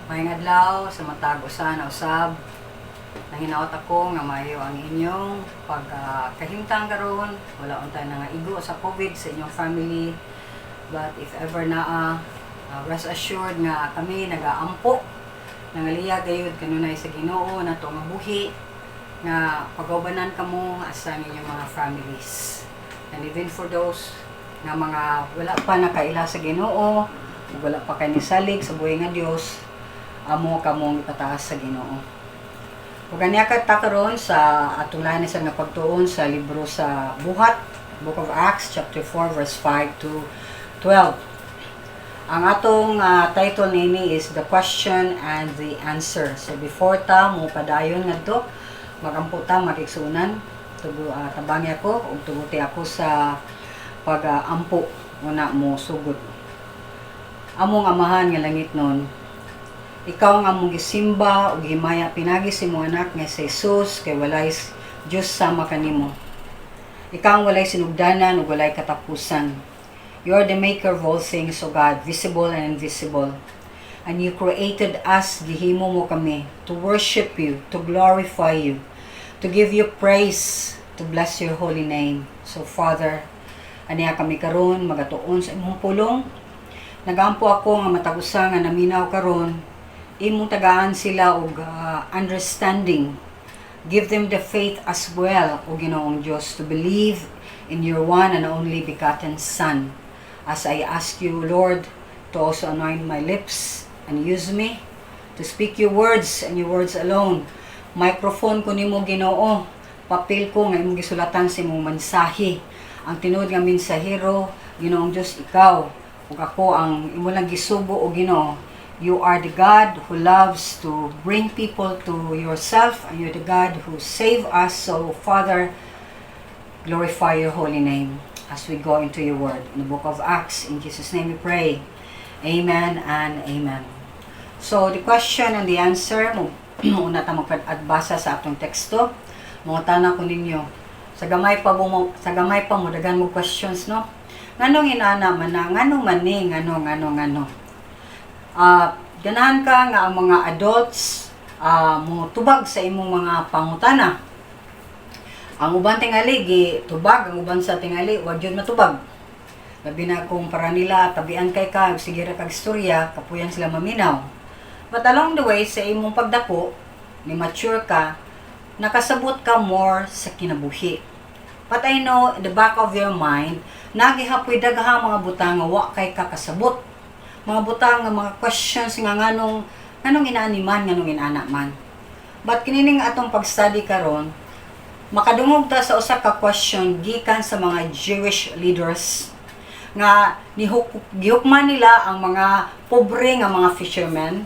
Maayong adlaw sa matag usa na usab. Nanginaot ako nga maayo ang inyong pagkahimtang karon. Wala unta na nga igo sa COVID sa inyong family. But if ever naa, rest assured nga kami nagaampo, nangaliya gayud kanunay sa Ginoo nato nga buhi nga pagaubanan kamo asa ang inyong mga families. And even for those nga mga wala pa nakaila sa Ginoo, ug wala pa kay nisalig sa buhi nga Dios, amo kamong ipataas sa Ginoo. Ug aniya ka ta karon sa atong lanis nga pagtuon sa libro sa Buhat, Book of Acts chapter 4 verse 5 to 12. Ang atong title nini is The Question and the Answer. So before ta mo padayon ngadto, magampo ta, magigsuonan, tugo tabangi ako ug tuguti ako sa pag-ampo una mo sugod. Among Amahan nga langit nun, ikaw nga among gisimba ug himaya pinagi sa imong anak nga si Jesus, kay walay Dios sama kanimo. Ikaw ang walay sinugdanan ug walay katapusan. You are the maker of all things, O God, visible and invisible. And you created us, gihimo mo kami, to worship you, to glorify you, to give you praise, to bless your holy name. So, Father, aniya kami karon magatuon sa imong pulong. Nagampo ako nga matag usa nga naminaw karon, imong tagaan sila og understanding. Give them the faith as well, O Ginoong Diyos, to believe in your one and only begotten Son. As I ask you, Lord, to also anoint my lips and use me to speak your words and your words alone. Microphone ko nimo, Ginoo, papel ko nga imong gisulatan sa imong mensahe. Ang tinuod nga mensahero, Ginoong Diyos, ikaw. Ug ako ang imo lang gisugo, o Ginoo. You are the God who loves to bring people to yourself, and you're the God who save us. So, Father, glorify your holy name as we go into your word. In the book of Acts, in Jesus' name we pray. Amen and amen. So, the question and the answer, una ta magpadbasa sa atong teksto. Mangutana ko ninyo. Sa gamay pa mo daghan mo questions, no? Nganong inana man na, nganong man ni, ngano, ngano, ngano. Ganahan ka nga ang mga adults mo tubag sa imong mga pangutana. Ang uban tingali gi tubag, ang uban sa tingali wa jud matubag. Labi na kung para nila tabian kay ka, sige ra kag istorya, kapuyan sila maminaw. But along the way sa imong pagdako, ni mature ka, nakasabot ka more sa kinabuhi. But I know in the back of your mind, nagihapoy daghang mga butang nga wa kay kakasabot. Mga butang nga mga questions nga nganong nganong inaani man, nganong inana man. But kinining atong pag-study karon, makadungog ta sa usa ka question gikan sa mga Jewish leaders nga gihukman nila ang mga pobre nga mga fishermen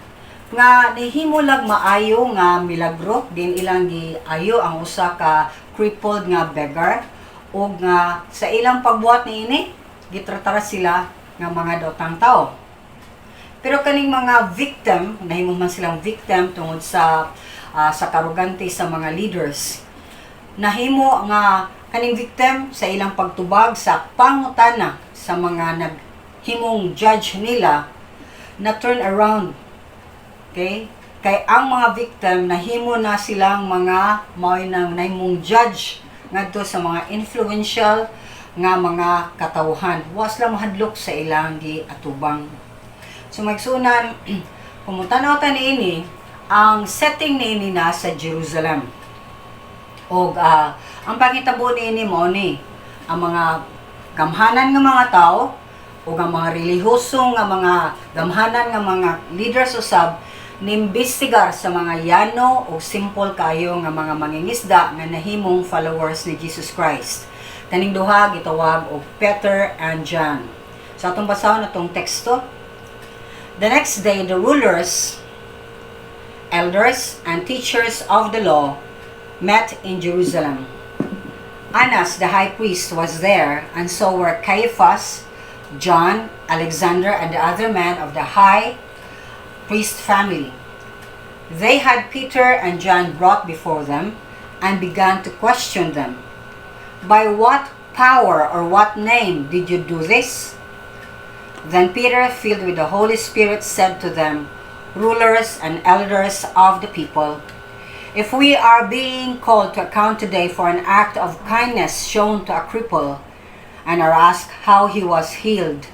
nga nihimo lag maayo nga milagro din ilang giayo ang usa ka crippled nga beggar, ug nga sa ilang pagbuhat niini gitratara sila nga mga dotang tao. Pero kaning mga victim, nahimo man silang victim tungod sa karugante sa mga leaders. Nahimo nga kaning victim sa ilang pagtubag sa pangutana sa mga naghimong judge nila na turn around. Okay? Kay ang mga victim nahimo na silang mga mao'y nang nahimong judge ngadto sa mga influential nga mga katawhan. Wa sila mahadlok sa ilang giatubang. So magsunan, kung mutanaw ta niini, ang setting niini na sa Jerusalem. Og ang pangitabo niini mao ni ang mga gamhanan nga mga tao ug ang mga relihiyoso nga mga gamhanan nga mga leaders usab Nimbestigar sa mga yano o simple kayo nga mga mangingisda nga nahimong followers ni Jesus Christ. Kaning duha gitawag og Peter and John. So atong basahon atong teksto. The next day, the rulers, elders, and teachers of the law met in Jerusalem. Annas the high priest was there, and so were Caiaphas, John, Alexander, and the other men of the high priest family. They had Peter and John brought before them and began to question them. "By what power or what name did you do this?" Then Peter, filled with the Holy Spirit, said to them, "Rulers and elders of the people, if we are being called to account today for an act of kindness shown to a cripple and are asked how he was healed,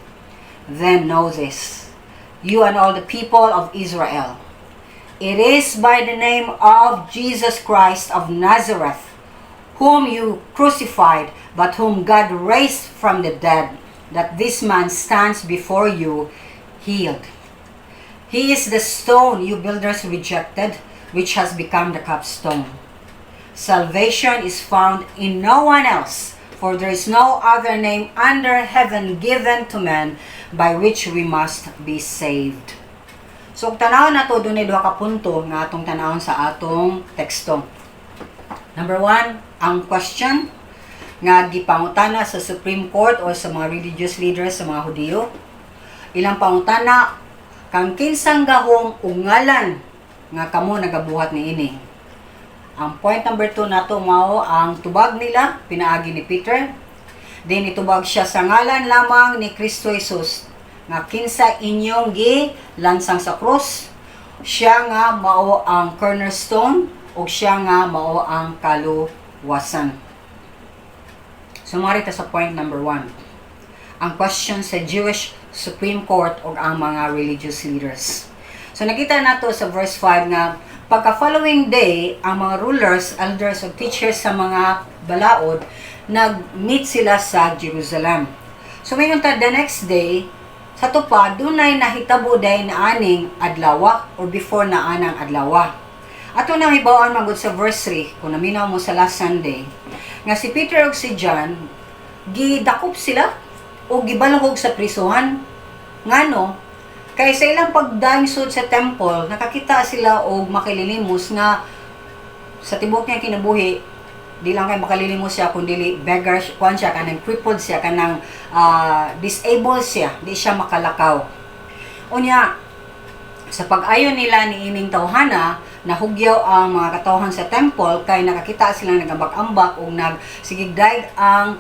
then know this, you and all the people of Israel. It is by the name of Jesus Christ of Nazareth, whom you crucified, but whom God raised from the dead, that this man stands before you healed. He is the stone you builders rejected, which has become the capstone. Salvation is found in no one else, for there is no other name under heaven given to men by which we must be saved." So, kung tanawon nato, dunay duha ka punto nga atong tanawon sa atong teksto. Number one, ang question nga gipangutana sa Supreme Court o sa mga religious leaders sa mga Hudiyo. Ilang pangutana kang kinsang gahom ug ngalan nga kamo nagabuhat niini. Ang point number 2 nato mao ang tubag nila pinaagi ni Peter. Then itubag siya sa ngalan lamang ni Kristo Jesus nga kinsa inyong gilansang sa krus. Siya nga mao ang cornerstone ug siya nga mao ang kaluwasan. So mari ta sa point number 1. Ang question sa Jewish Supreme Court ug ang mga religious leaders. So nakita nato sa verse 5 nga pagka following day, ang mga rulers, elders ug teachers sa mga balaod, nag-meet sila sa Jerusalem. So mayon ta, the next day sa tupa, dunay nahitabo day na aning adlawa or before na anang adlawa. Ato nang hibaw-an magud sa verse 3, kung naminaw mo sa last Sunday, nga si Peter ug si John gidakop sila o gibalhog sa prisuhan. Ngano? Kay sa ilang pagdangsod sa temple, nakakita sila og makililimos nga sa tibok niya kinabuhi di lang kay makalilimos siya kun dili beggar kuan siya, kanang crippled siya, kanang disabled siya, di siya makalakaw. Unya sa pag-ayon nila ni ining tawhana, nahugyaw ang mga katawhan sa temple kay nakakita sila nagambak-ambak ug nagsigigdaig ang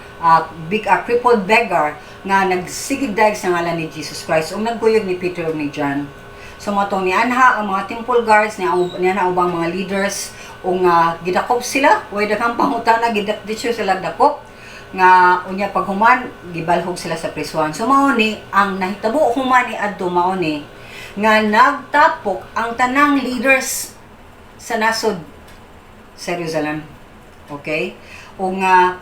big crippled beggar nga nagsigigdaig sa ngalan ni Jesus Christ ug nagkuyog ni Peter ug ni John. So mao tong nianha ang mga temple guards, nianha ang ubang mga leaders ug gidakop sila, way daghang pangutana, gidakditso sila dakop nga unya paghuman gibalhog sila sa prisuhan. So mao ni ang nahitabo human ni adto, mao ni nga nagtapok ang tanang leaders sa nasod sa Jerusalem. Okay? O nga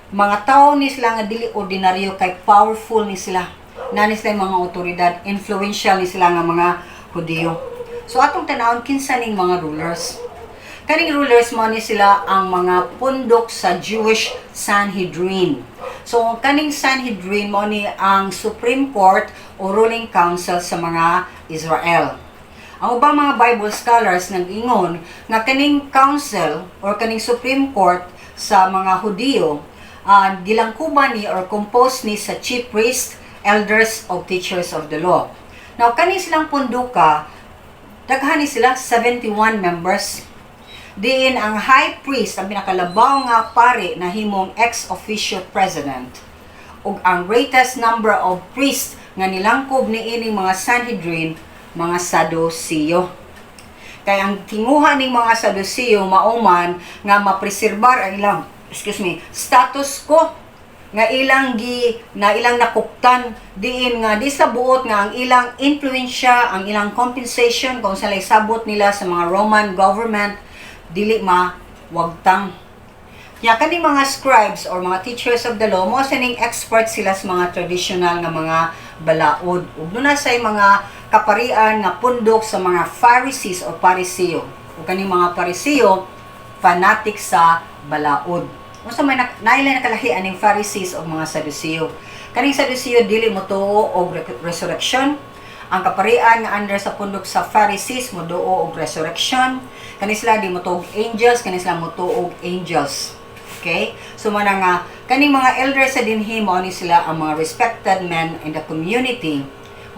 mga tao ni sila nga dili ordinaryo kay powerful ni sila. Na ni sila yung mga otoridad, influential ni sila nga mga Hudiyo. So atong tanawon kinsa ning mga rulers. Kaning rulers, mo ni sila ang mga pundok sa Jewish Sanhedrin. So kaning Sanhedrin mo ni ang Supreme Court o ruling council sa mga Israel. Ang ubang mga Bible scholars nag-ingon nga kaning council or kaning Supreme Court sa mga Hudiyo, gilangkuban ni or composed ni sa chief priest, elders o teachers of the law. Now kani silang punduka, daghan ni sila, 71 members. Diin ang high priest, ang pinakalabaw nga pari, na himong ex officio president. Ug ang greatest number of priests nga nilangkob ni ining mga Sanhedrin, mga Saduceo. Kay ang tinguha ning mga Saduceo mauman nga mapreserbar ang ilang, excuse me, status quo nga ilang gi na ilang nakuptan, diin nga di sa buot nga ang ilang influensya, ang ilang compensation kung sa sabot nila sa mga Roman government dili mawagtang. Nya kaning mga scribes or mga teachers of the law, mo sa ning expert sila sa mga traditional nga mga balaod. Ug duna say mga kaparian nga pundok sa mga Pharisees o Pariseo. Ug kaning mga Pariseo, fanatic sa balaod. Unsa may nailay nakalahi aning Pharisees o mga Sadduceo? Kaning Sadduceo, dili motuo og resurrection. Ang kaparian nga under sa pundok sa Pharisees moduo og resurrection. Kani sila di motuo og angels, kani sila motuo og angels. Okay? So mana nga kaning mga elders sa dinhi, mao ni sila ang mga respected men in the community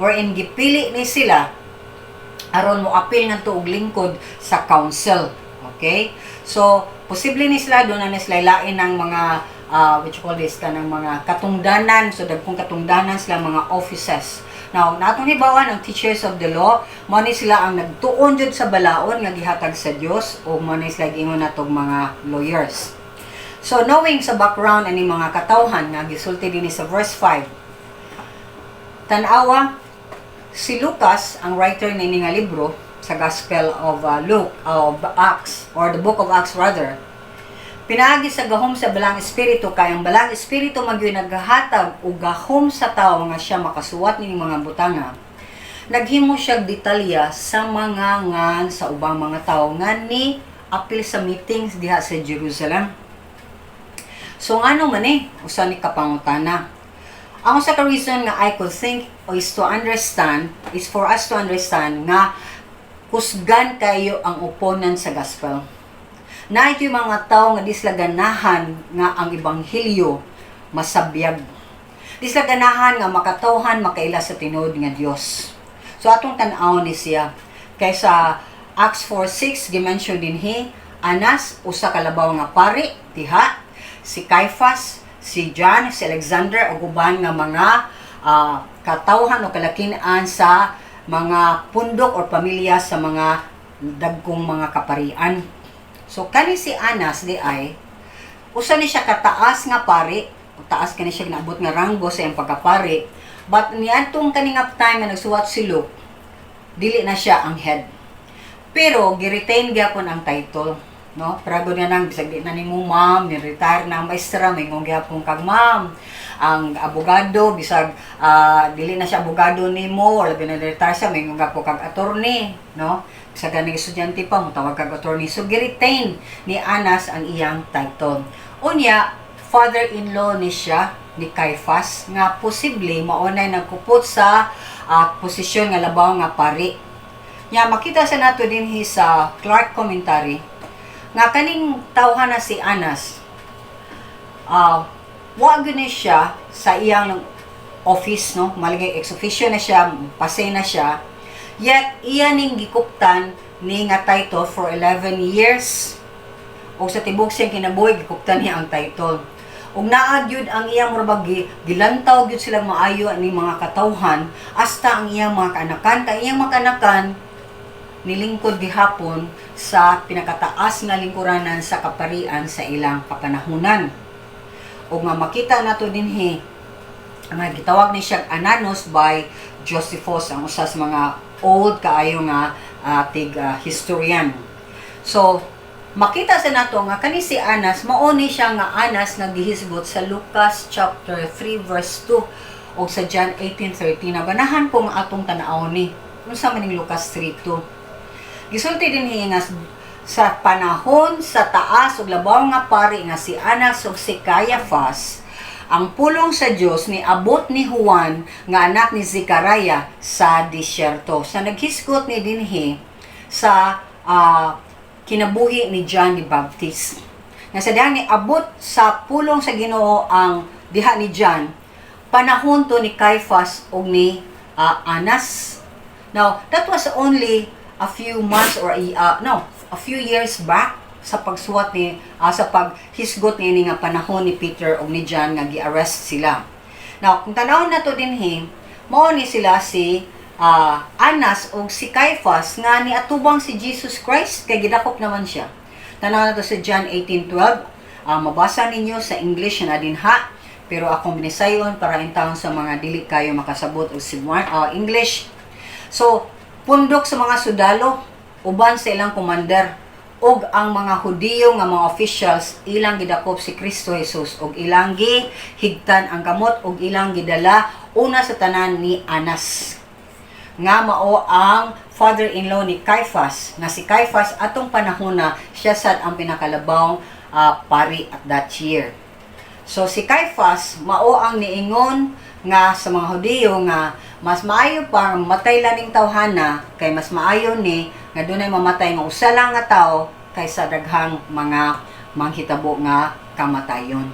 wherein gipili ni sila aron mo apil ngadto og lingkod sa council. Okay? So, posible ni sila doon na ni sila lain ng mga what you call this, kanang mga katungdanan. So, dagkong katungdanan sila, mga offices. Now, natong hibawan ang teachers of the law, mao ni sila ang nagtuon jud sa balaod nga gihatag sa Dios o mao ni sila giingon natong mga lawyers. So, knowing sa background ani mga katawhan nga gisulti dinhi sa verse 5, tan-awa si Lucas, ang writer niini nga libro sa Gospel of Luke, of Acts, or the Book of Acts rather, pinaagi sa gahom sa Balaang Espiritu, kay ang Balaang Espiritu magyud naghahatag og gahom sa tawo nga siya makasuwat ning mga butanga. Naghimo siya detalya sa mga ngan sa ubang mga tawo nga ni apil sa meetings diha sa Jerusalem. So ngano man eh, usa ni kapangutana. Ang usa ka reason nga I could think is to understand, is for us to understand nga kusgan kayo ang opponent sa gospel. Na ito yung mga tao nga di sila ganahan nga ang ebanghelyo masabiyag. Di sila ganahan nga makatawhan makaila sa tinuod nga Dios. So atong tan-aw ni siya. Kay sa Acts 4:6 gimension dinhi Anas, usa ka labaw nga pari diha, si Caiphas, si John, si Alexander ug uban nga mga katawhan o kalakin-an sa mga pundok or pamilya sa mga dagkong mga kaparian. So kani si Anas di ay usa ni siya kataas nga pari, taas kani siya naabot nga ranggo sa iyang pagkapari. But niadtong kani nga time nga nagsuwat si Luke, dili na siya ang head. Pero gi-retain gyapon ang title, no? Pero nga nang bisag di na nimo ma'am, ni retire na ang maestra, maingon gyapon kag ma'am. Ang abogado, bisag dili na siya abogado nimo or labi na retire siya, maingon gyapon kag attorney, no? Bisag ganing estudyante pa, motawag kag attorney. So gi-retain ni Anas ang iyang title. Unya, father-in-law ni siya ni Caiphas nga posible maunay nagkupot sa posisyon nga labaw nga pari. Nya makita sa nato dinhi sa Clark Commentary nga kaning tawhan na si Anas, wa gyud ni siya sa iyang office, no, maligay ex officio na siya, pase na siya, yet iya ning gikuptan ni nga title for 11 years o sa tibok siyang kinabuhi gikuptan niya ang title. Ug naa gyud ang iyang murag gilantaw gyud sila maayo ani mga katawhan, hasta ang iyang mga kaanakan, kay iyang mga kaanakan nilingkod gihapon sa pinakataas nga lingkuranan sa kaparian sa ilang kapanahunan. Ug nga makita nato dinhi nga gitawag ni siya Ananos by Josephus, ang usa sa mga old kaayo nga tig historian. So makita sa nato nga kani si Anas, mao ni siya nga Anas nga gihisgot sa Lucas chapter 3 verse 2 o sa John 18:30 na ganahan ko nga atong tan-aw ni. Unsa man ning Lucas 3:2? Gisulti dinhi nga sa panahon sa taas ug labaw nga pari nga si Anas ug si Caiaphas, ang pulong sa Dios ni abot ni Juan nga anak ni Zechariah sa disyerto. Sa naghisgot ni dinhi sa kinabuhi ni John the Baptist. Nga sa dihang ni abot sa pulong sa Ginoo ang diha ni John, panahon to ni Caiaphas ug ni Anas. Now, that was only a few months or no, a few years back sa pagsuwat ni sa paghisgot ni nga panahon ni Peter ug ni John nga gi-arrest sila. Now, kung tan-awon nato dinhi, mao ni sila si Anas ug si Caiaphas nga niatubang si Jesus Christ kay gidakop naman siya. Tan-awon nato sa John 18:12, mabasa ninyo sa English na dinha, pero akong binisayon para intawon sa mga dili kayo makasabot og Cebuano, English. So, pundok sa mga sundalo uban sa ilang commander. Ug ang mga Hudiyo nga mga officials, ilang gidakop si Kristo Jesus ug ilang gihigtan ang kamot ug ilang gidala una sa tanan ni Anas nga mao ang father-in-law ni Caiphas, nga si Caiphas atong panahona siya sad ang pinakalabawng pari at that year. So si Caiphas mao ang niingon nga sa mga Hudiyo nga mas maayo pa matay laning tawhana kay mas maayo ni nga dunay mamatay nga usa lang nga tawo kaysa daghang mga manghitabo nga kamatayon.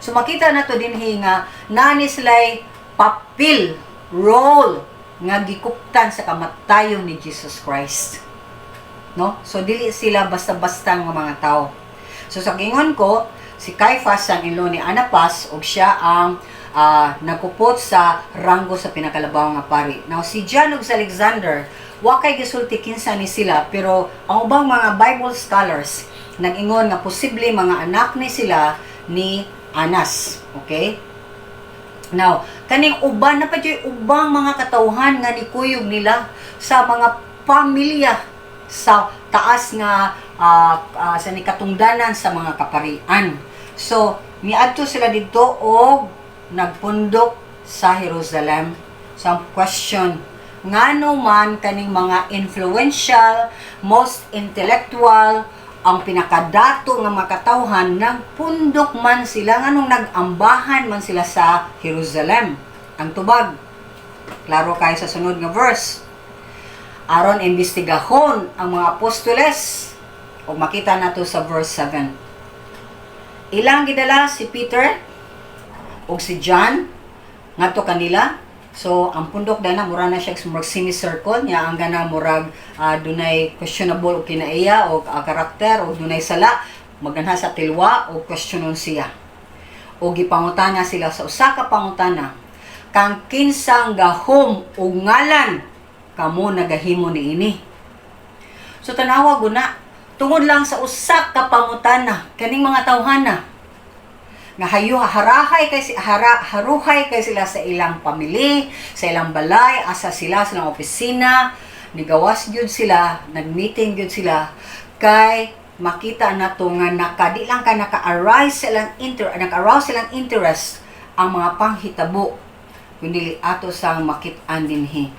So makita nato dinhi nga naa ni sila'y papel, role nga gikuptan sa kamatayon ni Jesus Christ. No? So dili sila basta-basta nga mga tao. So sa gingon ko, si Caiphas ang in-law ni Anapas ug siya ang nagkupot sa ranggo sa pinakalabaw nga pari. Now si John ug si Alexander, wa kay gisulti kinsa ni sila, pero ang ubang mga Bible scholars nag-ingon nga posible mga anak ni sila ni Anas. Okay? Now, kaning uban na pa dyo'y ubang mga katawhan nga nikuyog nila sa mga pamilya sa taas nga sa nikatungdanan sa mga kaparian. So, miadto sila didto og nagpundok sa Jerusalem. So, ang question, ngano man kaning mga influential, most intellectual, ang pinakadato nga makatawhan, nagpundok man sila, nganong nag-ambahan man sila sa Jerusalem? Ang tubag, klaro kay sa sunod nga verse. Aron imbestigahon ang mga apostoles ug makita nato sa verse 7. Ilang gidala si Peter ug si John ngadto kanila. So ang pundok dana mura na siya murag semicircle niya, ang gana murag dunay questionable og kinaiya o karakter o dunay sala, maganha sa tilwa o questionon siya. O gipangutana sila sa usa ka pangutana: "Kang kinsang gahom ug ngalan kamo nagahimo niini?" So tanawa guna, tungod lang sa usa ka pangutana, kaning mga tawhana nga hayo harahay kay si hara, haruhay kay sila sa ilang pamilya, sa ilang balay, asa sila sa ilang opisina, nigawas gyud sila, nag-meeting gyud sila kay makita nato nga naka di lang ka naka-arise silang inter naka-arouse silang interest ang mga panghitabo, kundi ato sang makit-an dinhi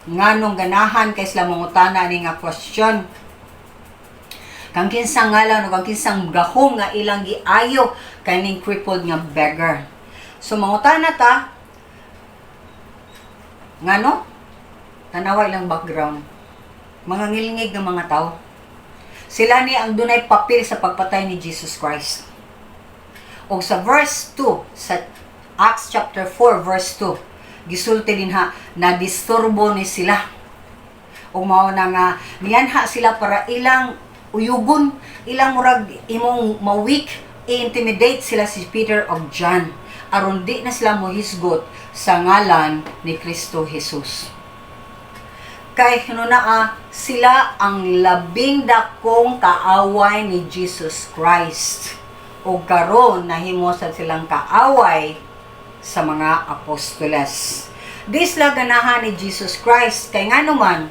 nganong ganahan kay sila mangutana ni nga question kang kinsang ngalan o kang kinsang gahom nga ilang giayo kaning crippled nga beggar. So mangutana ta ngano? Tanawa ilang background. Mga ngilngig nga mga tao. Sila ni ang dunay papel sa pagpatay ni Jesus Christ. O sa verse 2 sa Acts chapter 4 verse 2, gisulti dinha na disturbo ni sila. O mao na nga nianha sila para ilang uyugon, ilang murag imong ma-weak, i-intimidate sila si Peter og John aron di na sila mohisgot sa ngalan ni Kristo Jesus. Kay hinunaa sila ang labing dakong kaaway ni Jesus Christ. O karon nahimo sad silang kaaway sa mga apostoles. Di sila ganahan ni Jesus Christ kay ngano man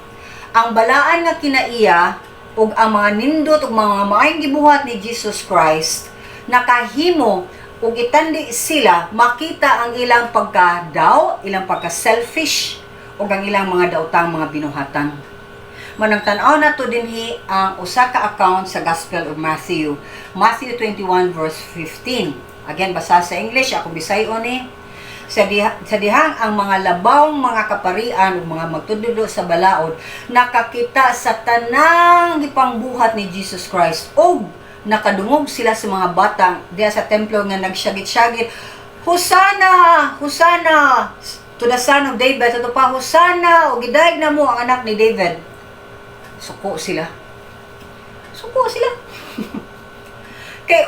ang balaan nga kinaiya ug ang mga nindot ug mga maayong gibuhat ni Jesus Christ nakahimo ug itandi sila, makita ang ilang pagkadaw, ilang pagka-selfish ug ang ilang mga daotang mga binuhatan. Manang tan-aw nato dinhi ang usa ka account sa Gospel of Matthew. Matthew 21 verse 15. Again, basa sa English, ako Bisayon ni. Sa dihang ang mga labawng mga kaparian ug mga magtudlo sa balaod nakakita sa tanang gipangbuhat ni Jesus Christ ug nakadungog sila sa mga batang diha sa templo nga nagsyagit-syagit, "Hosana! Hosana to the Son of David!" Ato pa, "Hosana ug gidayeg namo ang anak ni David." Suko sila. Suko sila. Kay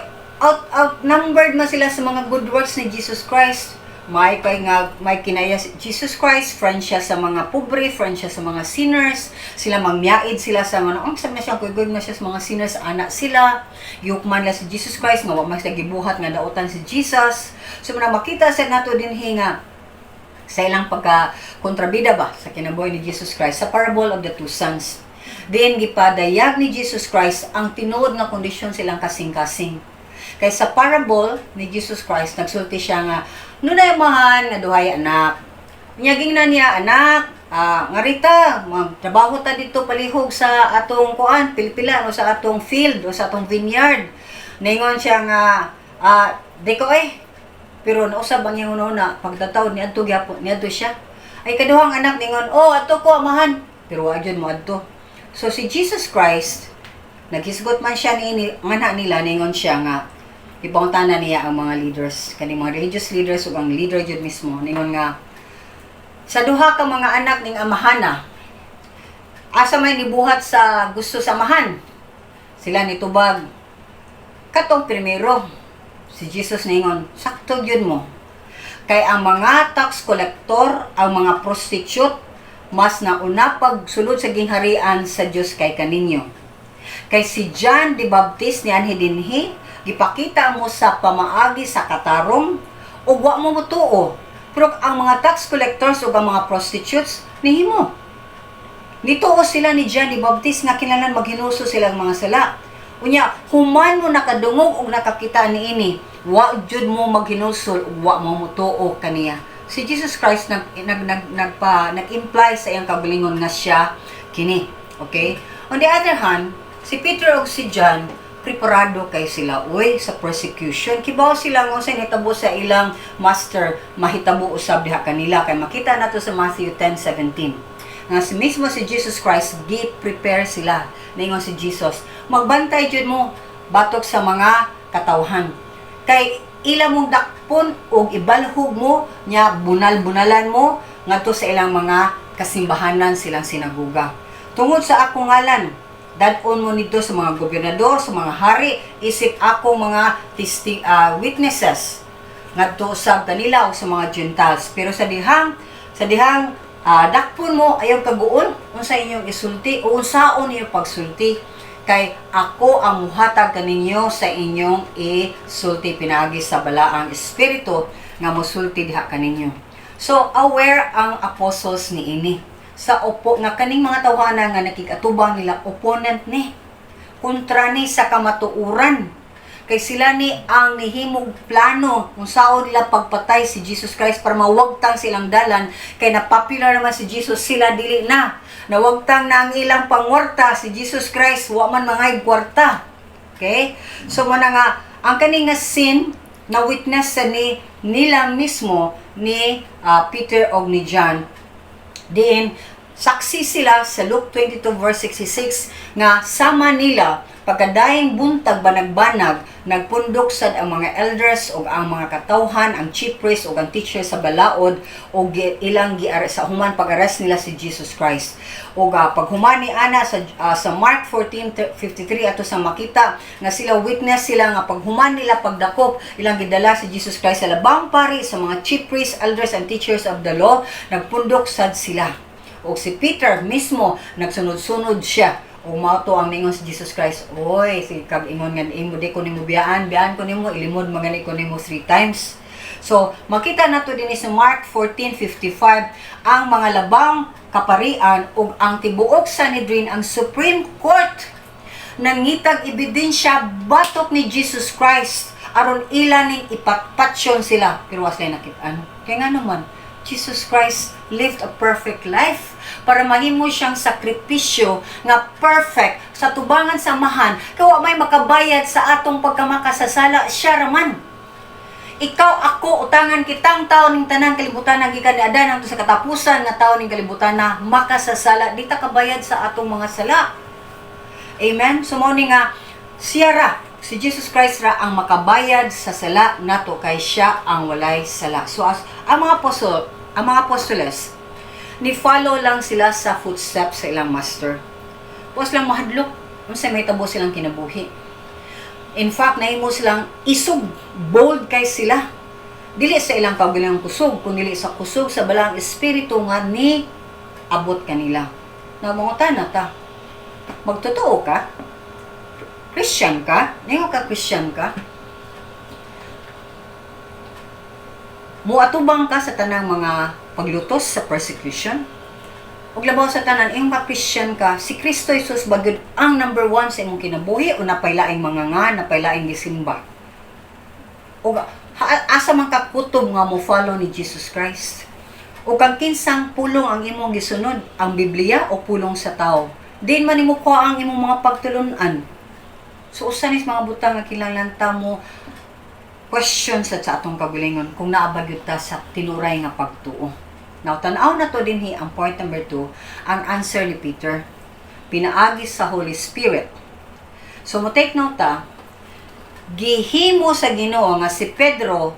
outnumbered man sila sa mga good works ni Jesus Christ. May kay nga may kinaya si Jesus Christ, friend siya sa mga pobre, friend siya sa mga sinners, sila mangmiyaid sila sa mga ang sabi na siya, kuy na siya sa mga sinners, anak sila. Yukman la si Jesus Christ nga wa man sila gibuhat nga dautan si Jesus. So man makita sa nato dinhi nga sa ilang pagka kontrabida ba sa kinabuhi ni Jesus Christ sa parable of the two sons. Diin gipadayag ni Jesus Christ ang tinuod nga kondisyon silang kasing-kasing. Kay sa parable ni Jesus Christ, nagsulti siya nga, nunay amahan nga duhay anak. Nya gingnan niya, "Anak, ngarita, magtrabaho ta dito palihog sa atong kuan, pilpila o sa atong field o sa atong vineyard." Ningon siya nga, "Di ko eh." Pero nausab ang iyang una pagtataw niadto gyapon, niadto siya. Ay kaduhang anak ningon, "Oh, adto ko, amahan." Pero wa jud mo adto. So si Jesus Christ, naghisgot man siya ni ngana nila, ningon siya nga ipangutana niya ang mga leaders, kaning mga religious leaders ug ang leader jud mismo, ningon nga, "Sa duha ka mga anak ning amahana, asa may nibuhat sa gusto sa amahan?" Sila nitubag, "Katong primero." Si Jesus ningon, "Sakto gyud mo. Kay ang mga tax collector, ang mga prostitute, mas nauna pagsulod sa gingharian sa Dios kay kaninyo. Kay si John the Baptist nianhi dinhi, gipakita mo sa pamaagi sa katarong, ug wa mo motuo. Pero ang mga tax collectors ug ang mga prostitutes, nihimo. Nituo sila ni John the Baptist nga kinahanglan maghinulsol silang mga sala. Unya, human mo nakadungog og nakakita niini, wa jud mo maghinulsol ug wa mo motuo kaniya." Si Jesus Christ nag nag nag nagpa nag-imply sa iyang kaugalingon nga siya kini. Okay? On the other hand, si Peter ug si John, preparado kay sila uy sa persecution. Kibaw sila nga unsay nahitabo sa ilang master, mahitabo usab diha kanila, kay makita nato sa Matthew 10:17 nga si mismo si Jesus Christ gi-prepare sila. Ningon si Jesus, "Magbantay jud mo batok sa mga katawhan. Kay ila mong dakpon og ibalhog mo nya bunal-bunalan mo ngadto sa ilang mga kasimbahanan, silang sinaguga. Tungod sa akong ngalan, dad-on mo nito sa mga gobernador, sa mga hari, isip ako mga witnesses ngadto sa kanila o sa mga Gentiles. Pero sa dihang dakpon mo, ayaw kaguol unsa inyong isulti o unsaon inyong pagsulti, kay ako ang muhatag kaninyo sa inyong isulti pinaagi sa Balaang Espiritu nga mosulti diha kaninyo." So aware ang apostles niini sa opo nga kaning mga tawhana nga nakikatubang nila, opponent ni, kontra ni sa kamatuoran, kay sila ni ang nihimog plano kung saon nila pagpatay si Jesus Christ para mawagtang silang dalan, kay na popular naman si Jesus, sila dili na. Nawagtang na ang ilang pangwarta, si Jesus Christ wa man mangay kwarta. Okay, so mo na nga ang kaning nga sin na witness sa ni nila mismo ni Peter og ni John, diin saksi sila sa Luke 22 verse 66 nga sama nila pagkadaing buntag banag-banag, nagpundok sad ang mga elders ug ang mga katawhan, ang chief priests ug ang teachers sa balaod, ug ilang gi sa human pag-arrest nila si Jesus Christ. Ug paghuman ni ana sa Mark 14:53, ato sa makita nga sila, witness sila nga paghuman nila pagdakop, ilang gidala si Jesus Christ sa labang pari, sa mga chief priests, elders and teachers of the law. Nagpundok sad sila, ug si Peter mismo nagsunod-sunod siya. Ug mao to ang ningon si Jesus Christ, "Oy, si kag ingon nga imo di ko nimo biyaan, biyaan ko nimo, ilimod man gani ko nimo three times." So, makita nato dinhi sa Mark 14:55 ang mga labang kaparian ug ang tibuok Sanhedrin, ang Supreme Court, nangitag ebidensya batok ni Jesus Christ aron ila ning ipatpatsyon sila, pero was nakit-an. Kay nga naman Jesus Christ lived a perfect life para mahimo siyang sakripisyo nga perfect sa tubangan sa Amahan, kay wa may makabayad sa atong pagkamakasasala, siya raman. Ikaw, ako, utangan kitang tao ning tanan kalibutan na gikan ni Adan hangtod sa katapusan nga tao ning kalibutan na makasasala, di ta kabayad sa atong mga sala. Amen. So mao ni nga siya ra, si Jesus Christ ra ang makabayad sa sala nato, kay siya ang walay sala. So as ang mga apostol, ang mga apostoles, ni follow lang sila sa footsteps sa ilang master. Was lang mahadlok unsa may tabo silang kinabuhi. In fact, nahimo silang isog, bold kay sila. Dili sa ilang kaugalingong kusog, kun dili sa kusog sa Balaang Espiritu nga ni abot kanila. Na mangutana ta. Magtotoo ka? Christian ka? Ningon ka Christian ka? Muatubang ka sa tanang mga paglutos sa persecution? Ug labaw sa tanan, ingon ka Christian ka, si Kristo Jesus ba gyud ang number one sa imong kinabuhi o napay laing mga nga, napay laing gisimba? Ug asa man ka kutob nga mo follow ni Jesus Christ? O kang kinsang pulong ang imong gisunod, ang Biblia o pulong sa tao? Diin man nimo kuha ang imong mga pagtulunan? So usa ni mga butang nga kinahanglan ta mo question sa atong kaugalingon kung naa ba gyud ta sa tinuray nga pagtuo. Now, tan-aw nato dinhi ang point number 2, ang answer ni Peter. Pinaagi sa Holy Spirit. So, mo take note ta, gihimo sa Ginoo nga si Pedro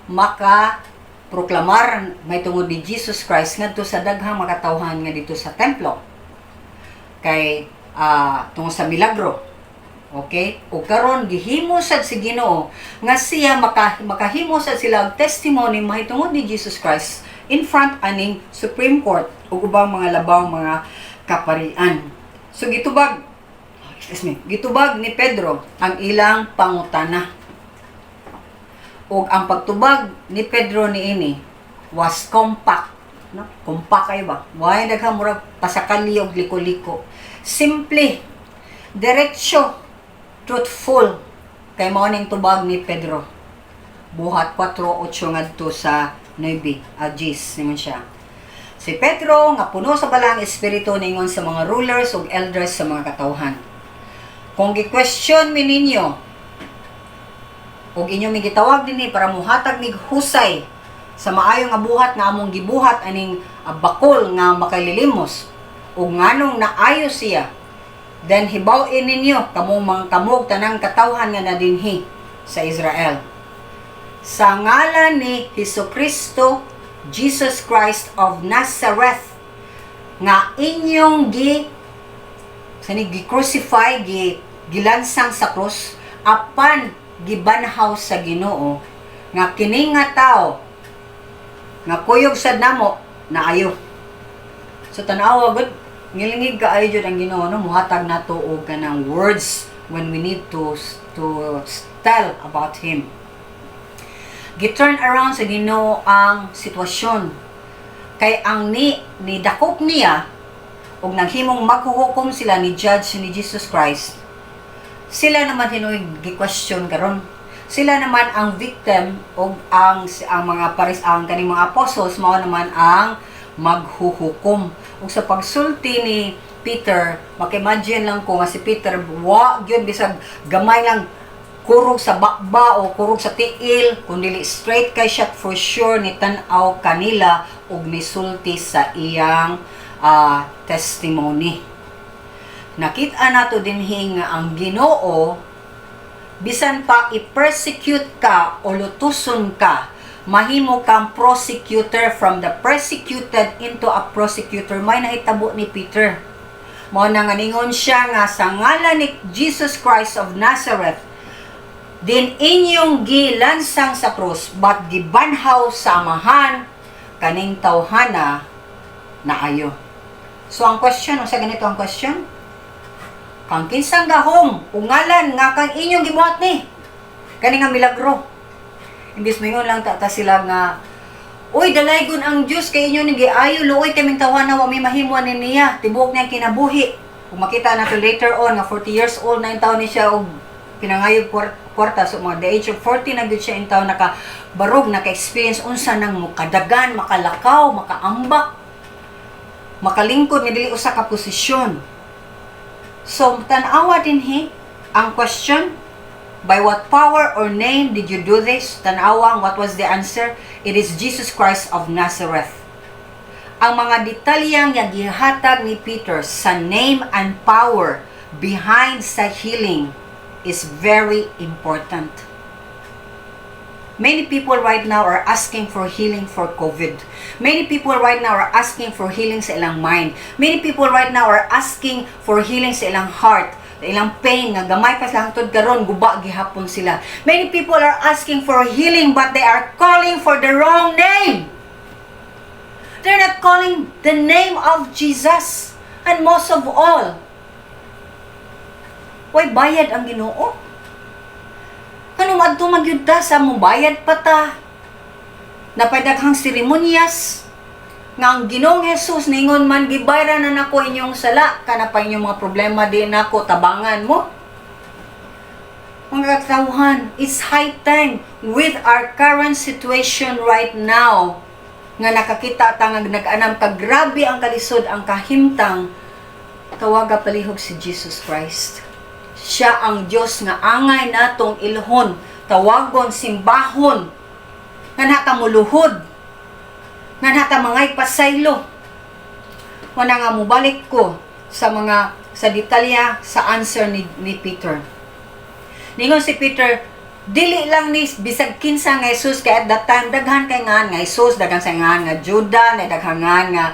maka proklamar mahitungod ni Jesus Christ ngadto sa daghang makatawhan nga dito sa templo. Kay tungod sa milagro. Okay? O karon gihimo sad si Ginoo nga siya makahimo sad sila og testimony mahitungod ni Jesus Christ in front aning Supreme Court ug ubang mga labaw mga kaparian. So gitubag, excuse me, gitubag ni Pedro ang ilang pangutana. Ug ang pagtubag ni Pedro niini was compact, no? Compact kayo ba? Way daghang murag pasakali og liko-liko. Simple, diretso, truthful kay mao ning tubag ni Pedro. Buhat 4:8 ngadto sa 9, Agis naman siya. Si Pedro nga puno sa Balaang Espiritu ningon sa mga rulers ug elders sa mga katawhan. "Kung gi-question mi ninyo ug inyo mi gitawag dinhi para muhatag mig husay sa maayo nga buhat nga among gibuhat aning bakol nga makalilimos ug nganong naayo siya, then hibaw-i ninyo kamong mga kamog tanang katawhan nga nadinhi sa Israel, sa ngalan ni Hesus Kristo, Jesus Christ of Nazareth, nga inyong gi sani gi-crucify, gi gilansang sa krus, apan gibanhaw sa Ginoo, nga kini nga tao nga kuyog sad namo naayo." So tan-awa gud, ngilingig kaayo jud ang Ginoo, no, muhatag nato og kanang words when we need to tell about Him. Gi-turn around sa Ginoo ang sitwasyon kay ang ni dakop niya ug naghimong maghuhukom sila ni judge ni Jesus Christ. Sila naman tinuig gi-question karon. Sila naman ang victim ug ang mga paris, ang kaning mga apostles, mao naman ang maghuhukom. Ug sa pagsulti ni Peter, maka-imagine lang ko nga si Peter wa gyud bisag gamay lang kurog sa bakba o kurog sa tiil, kung dili straight kay siya, for sure ni tan-aw kanila ug nisulti sa iyang testimony. Nakita nato dinhi nga ang Ginoo, bisan pa i-persecute ka o lutuson ka, mahimo kang prosecutor, from the persecuted into a prosecutor. May nahitabo ni Peter. Mao na nga ningon siya nga sa ngalan ni Jesus Christ of Nazareth, din inyong gilansang sa krus but gibanhaw sa Amahan, kaning tawhana naayo. So ang question, unsa ganito ang question? Kang kinsang gahom ug ngalan nga kang inyong gibuhat ni kani nga milagro? Imbis moingon lang ta sila nga, "Uy, dalaygon ang Dios kay inyo ning giayo, luoy kaming tawhana, wa mi mahimo ni niya tibuok niyang kinabuhi." Kung makita nato later on nga 40 years old na taon ni siya og pinangayog kwarta, so mga the age of 40 na gyud siya in taon naka barog, naka-experience unsa nang mukadagan, makalakaw, makaambak, makalingkod nga dili usa ka posisyon. So tan-awa dinhi ang question, "By what power or name did you do this?" Tan-awa what was the answer. "It is Jesus Christ of Nazareth." Ang mga detalyang nga gihatag ni Peter sa name and power behind sa healing is very important. Many people right now are asking for healing for COVID. Many people right now are asking for healing sa ilang mind. Many people right now are asking for healing sa ilang heart, sa ilang pain nga gamay pa sila hangtod karon, guba gihapon sila. Many people are asking for healing, but they are calling for the wrong name. They're not calling the name of Jesus. And most of all, way bayad ang Ginoo. Kano madto magyud ta sa mo bayad pa ta. Napay daghang seremonyas. Nga ang Ginoong Jesus ningon man, "Gibayran na nako inyong sala, kana pa inyong mga problema di nako tabangan mo." Mga katawhan, it's high time with our current situation right now nga nakakita ta nga nag-anam ka grabe ang kalisod ang kahimtang, tawaga palihog si Jesus Christ. Siya ang Dios nga angay natong ilhon, tawagon, simbahon, nga nakamuluhod, nga nata mangay pasaylo. Wala nga mubalik ko sa mga sa detalya sa answer ni Peter. Ningon si Peter, dili lang ni bisag kinsa nga Jesus, kay at that time daghan kay ngan nga Jesus, daghan sa ngan nga Judah, na daghan ngan nga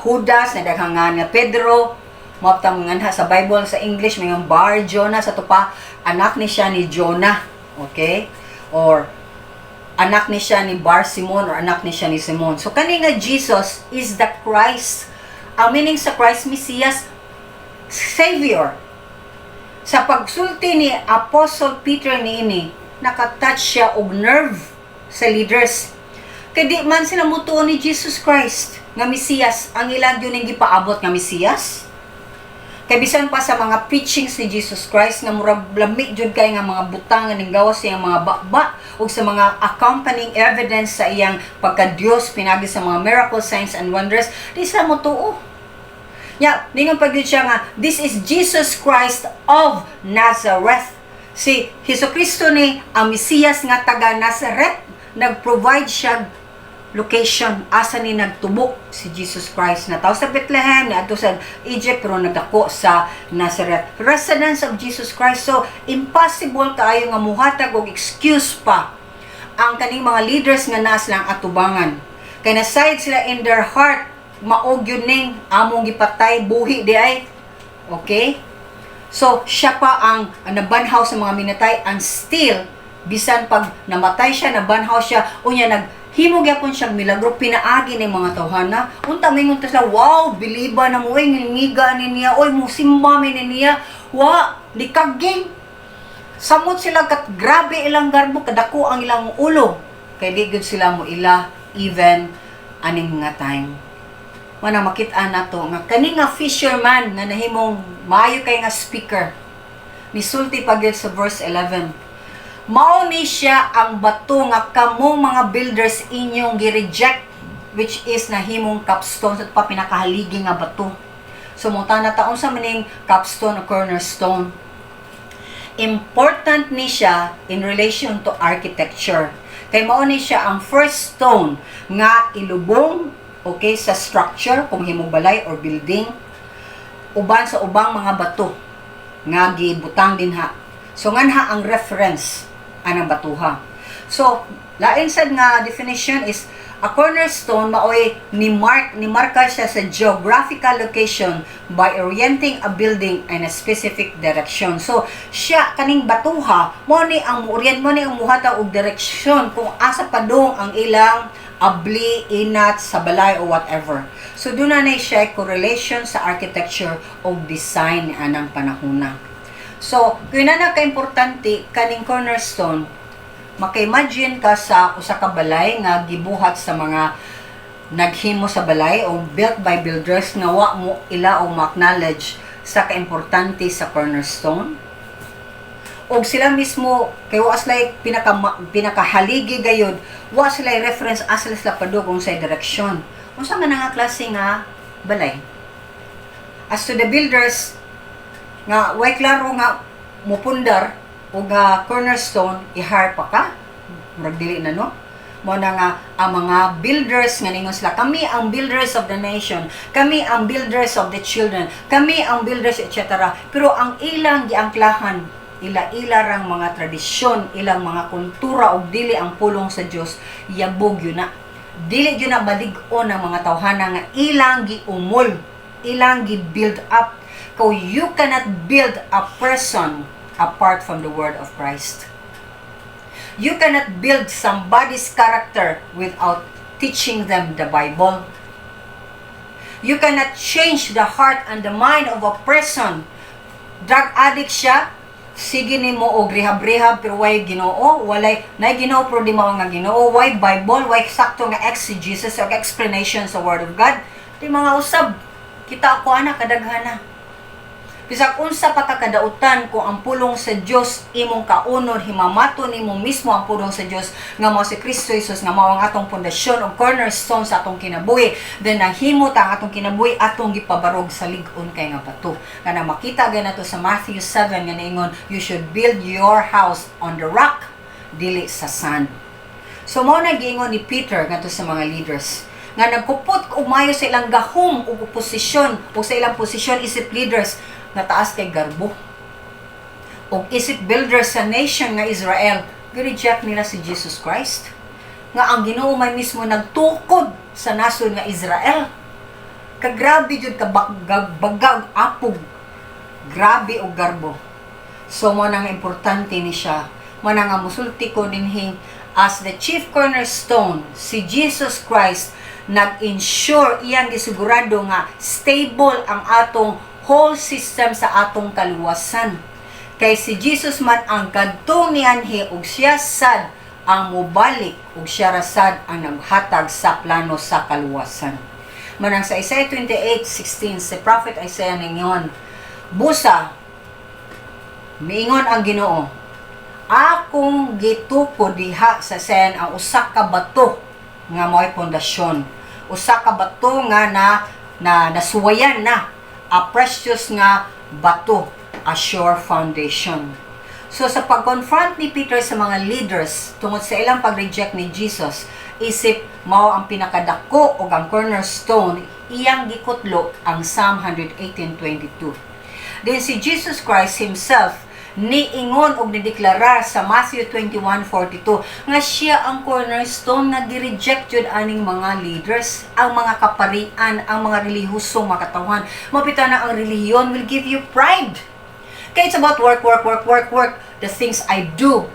Judas, na daghan ngan nga Pedro. Maaptang nganha sa Bible sa English may nga Bar Jonah sa tupa, anak ni siya ni Jonah. Okay? Or anak ni siya ni Bar Simon or anak ni siya ni Simon. So kani nga Jesus is the Christ. Ang meaning sa Christ, Messias, Savior. Sa pagsulti ni Apostle Peter niini, nakatouch siya og nerve sa leaders. Kay di man sila mutuo ni Jesus Christ nga Mesiyas, ang ilang yun ang gipaabot nga Mesiyas. Kay bisan pa sa mga preachings ni Jesus Christ nga murag lami jud kay nga mga butang nga ninggawas sa iyang mga baba ug sa mga accompanying evidence sa iyang pagka-Dios pinagi sa mga miracle, signs and wonders, di sila motuo. Ya, ningon pa gyud siya nga this is Jesus Christ of Nazareth. Si Hesus Kristo ni ang Mesiyas nga taga Nazareth, nag-provide siya location asa ni nagtubo si Jesus Christ. Natawo sa Bethlehem, niadto sa Egypt, pero nagdako sa Nazareth. Residence of Jesus Christ. So impossible kaayo nga muhatag og excuse pa ang kaning mga leaders nga naa silang atubangan. Kay nasayod sila in their heart, mao gyud ning among gipatay, buhi di ay. Okay? So siya pa ang nabanhaw sa mga minatay, and still bisan pag namatay siya, nabanhaw siya, unya nag himo gyapon siyang milagro pinaagi ni mga tawhana. Unta mingon ta sila, "Wow, biliba na mo oy, ngiga ni niya oy, mo simba mi ni niya." Wa di kaging samot sila kat grabe ilang garbo, kadako ang ilang ulo, kay di gyud sila mo ila even aning nga time. Mana makit-an nato nga kani nga fisherman nga nahimong maayo kay nga speaker, misulti pa gyud sa verse 11, "Mao ni siya ang bato nga kamong mga builders inyong gi-reject," which is nahimong capstone sa pa pinakahaligi nga bato. So mo na taon sa maning capstone o cornerstone. Important ni siya in relation to architecture. Kay mao ni siya ang first stone nga ilubong, okay, sa structure kung himong balay or building uban sa ubang mga bato nga gibutang dinha. So nganha ang reference anang batuha. So, lain sad nga definition is a cornerstone maoy ni marka siya sa geographical location by orienting a building in a specific direction. So, siya kaning batuha mo ni ang orient, mo ni ang muhatag og direksyon kung asa padung ang ilang abli, inat sa balay o whatever. So doon na siya correlation sa architecture o design anang panahona. So, kung na ka-importante kaning cornerstone, maka-imagine ka sa usa ka balay nga gibuhat sa mga naghimo sa balay o built by builders nga wa mo ila o ma-acknowledge sa kaimportante sa cornerstone. Og sila mismo kay wa sila pinakahaligi gayud, wa sila reference asa sila padugong sa direksyon. Unsa man nga klase nga balay? As to the builders nga way klaro nga mupundar og nga cornerstone, i-hire pa ka? Murag dili na, no? Mo na nga ang mga builders nga ningon sila, "Kami ang builders of the nation, kami ang builders of the children, kami ang builders," etc. Pero ang ilang giangklahan, ila-ila rang mga tradisyon, ilang mga kultura ug dili ang pulong sa Dios. Yabog yun na, dili yun na balig-on ang mga tawhana nga ilang giumol, ilang gi-build up. Kay you cannot build a person apart from the word of Christ. You cannot build somebody's character without teaching them the Bible. You cannot change the heart and the mind of a person. Drug addict siya, Sige nimo og rehab-rehab pero way Ginoo, walay nay Ginoo pero di mao nga Ginoo, way Bible, way sakto nga exegesis o explanation sa Word of God. Di mga usab kita ako ana kadaghan na. Bisag unsa pa ka kadautan, kung ang pulong sa Dios imong kaunon, himamato nimo mismo ang pulong sa Dios nga mao si Kristo Jesus, nga mao ang atong pundasyon o cornerstone sa atong kinabuhi, then nahimot ang atong kinabuhi atong gipabarog sa lig-on kay nga bato. Nga na makita gay nato sa Matthew 7 nga niingon, "You should build your house on the rock, dili sa sand." So mao na giingon ni Peter ngadto sa mga leaders nga nagkupot og maayo sa ilang gahom ug posisyon o sa ilang posisyon isip leaders nga taas kay garbo ug isip builders sa nation nga Israel. Gi-reject nila si Jesus Christ nga ang Ginoo may mismo nagtukod sa nasod nga Israel. Kagrabe jud ka baga og apog, grabe og garbo. So mo na nga importante ni siya, mo na nga musulti ko dinhi, as the chief cornerstone, si Jesus Christ nag-ensure, iyang gisigurado nga stable ang atong whole system sa atong kaluwasan. Kay si Jesus man ang kadtong nianhi ug siya sad ang mobalik ug siya ra sad ang naghatag sa plano sa kaluwasan. Manang sa Isaiah 28:16, si Prophet Isaiah ningon, "Busa, miingon ang Ginoo, akong gitukod diha sa Sion ang usa ka bato nga mao'y pundasyon. Usa ka bato nga na, na nasuwayan na, a precious nga bato, a sure foundation." So sa pag-confront ni Peter sa mga leaders tungod sa ilang pag-reject ni Jesus, isip mao ang pinakadako o ang cornerstone, iyang gikutlo ang Psalm 118:22. Then si Jesus Christ himself niingon og nideklarar sa Matthew 21:42 nga siya ang cornerstone nga gi-reject jud aning mga leaders, ang mga kaparian, ang mga relihiyosong makatawhan. Mapita na ang relihiyon will give you pride. Kay it's about work, work, work, work, work, the things I do,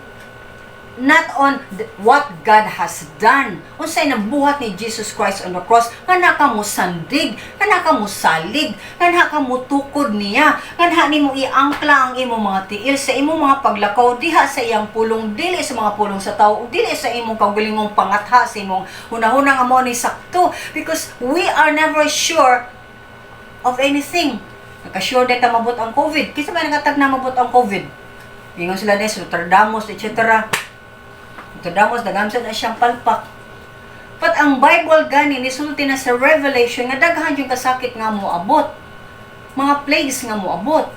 not on what God has done. Unsay nabuhat ni Jesus Christ on the cross nga nakamusandig, nga nakamusalig, nga nakamutukod niya, nga na nimo iangkla ang imong mga tiil sa imong mga paglakaw diha sa iyang pulong, dili sa mga pulong sa tao, ug dili sa imong kaugalingong pangatha sa imong hunahuna nga mo ni sakto, because we are never sure of anything. Naka-sure ta mabot ang COVID. Kinsa may nangatag na mabot ang COVID? Ingon sila ni Nostradamus, etc. Nostradamus, dagamsan na siyang palpak. But ang Bible gani, nisulti na sa Revelation nga daghan yung kasakit nga moabot. Mga plagues nga moabot.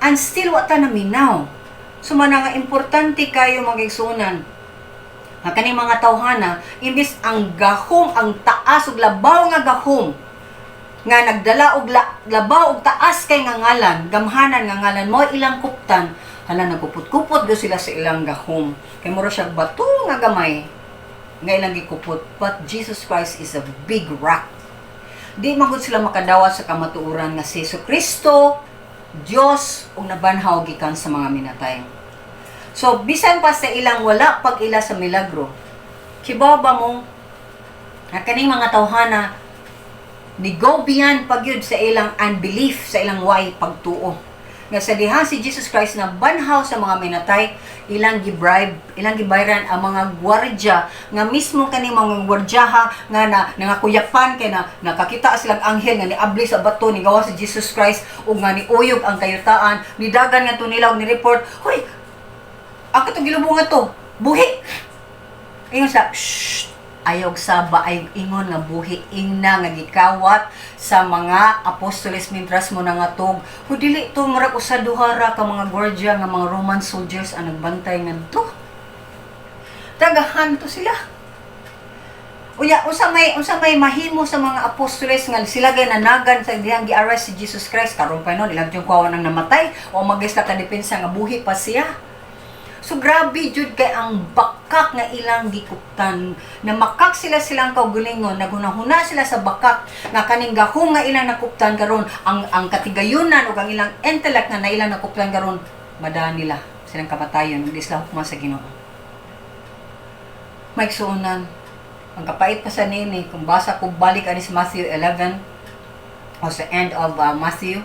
And still wa ta naminaw. So man nga importante kayo, mga igsuonan, nga kaning mga tawhana, imbis ang gahom, ang taas ug labaw nga gahom nga nagdala og labaw og taas kay nga ngalan, gamhanan nga ngalan mo ilang kuptan, hala, nagkupot-kupot do sila sa ilang gahom. Kay mura siya bato nga gamay nga ilang gikupot, but Jesus Christ is a big rock. Di man gud sila makadawat sa kamatuoran nga si Jesu Kristo Dios ug nabanhaw gikan sa mga minatay. So bisan pa sa ilang wala pag-ila sa milagro, kibaw ba mo nga kaning mga tawhana ni go beyond pagyud sa ilang unbelief, sa ilang way pagtuo? Nga sa diha si Jesus Christ na banhaw sa mga minatay, ilang gibribe, ilang gibayran ang mga gwardya, nga mismo kani mga gwardyaha nga na nangakuyapan kay na nakakita silang anghel nga niabli sa bato, ni gawa si Jesus Christ ug nga niuyog ang kayutaan, nidagan nga to nila ug ni-report, "Hoy, ang katong gilubongan to, buhi." Ingon sa, "Shh, ayaw saba, ayaw ingon nga buhi." Ingna nga gikawat sa mga apostoles mintras mo nangatog. Hu, dili to murag usa duha ra ka mga gwardiya nga mga Roman soldiers ang nagbantay ngadto. Daghan to sila. Unya, unsa may mahimo sa mga apostoles nga sila gay nanagan sa dihang gi-arrest si Jesus Christ? Karon pa noon ilang yung kuwawan ang namatay o magis ka depensa nga buhi pa siya. So grabe jud kay ang bakak nga ilang gikuptan. Na makak sila silang kaugalingon, naghunahuna sila sa bakak nga kaning gahom nga ilang nakuptan karon, ang katigayunan ug ang ilang intellect nga na ilang nakuptan karon, madaan nila silang kamatayon ug di sila hukman sa Ginoo. Maigsuonan, ang kapait pa sa nini, kung basa ko balik ani sa Matthew 11 o sa end of Matthew,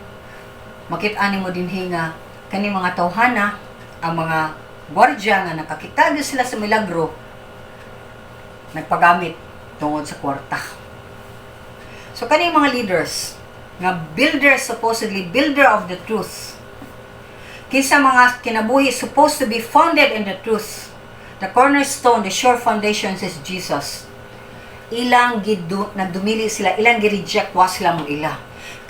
makita nimo dinhi nga Kani mga tawhana, ang mga gwardya nga nakakita gyud sila sa milagro, nagpagamit tungod sa kwarta. So kani mga leaders nga builder, supposedly builder of the truth, kinsa mga kinabuhi supposed to be founded in the truth, the cornerstone, the sure foundations is Jesus. Ilang gidu, nagdumili sila, ilang gi-reject, wa sila mo ila.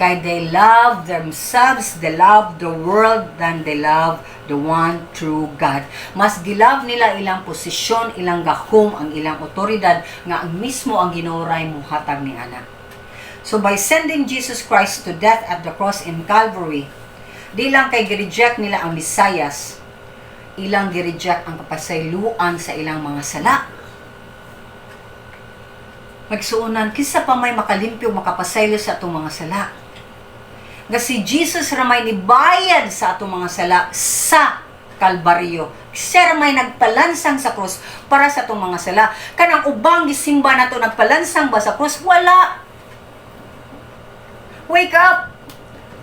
Kay they love themselves, they love the world than they love the one true God. Mas gilove nila ilang posisyon, ilang gahom, ang ilang otoridad, nga ang mismo ang Ginoo ray muhatag ni ana. So by sending Jesus Christ to death at the cross in Calvary, di lang kay gi-reject nila ang Mesiyas, ilang gi-reject ang kapasayloan sa ilang mga sala. Magsuonan, kinsa pa may makalimpyo, makapasaylo sa atong mga sala? Nga si Jesus ramay nibayad sa atong mga sala sa Kalbaryo. Siya ramay nagpalansang sa krus para sa atong mga sala. Kanang ubang gisimba nato nagpalansang ba sa krus? Wala. Wake up!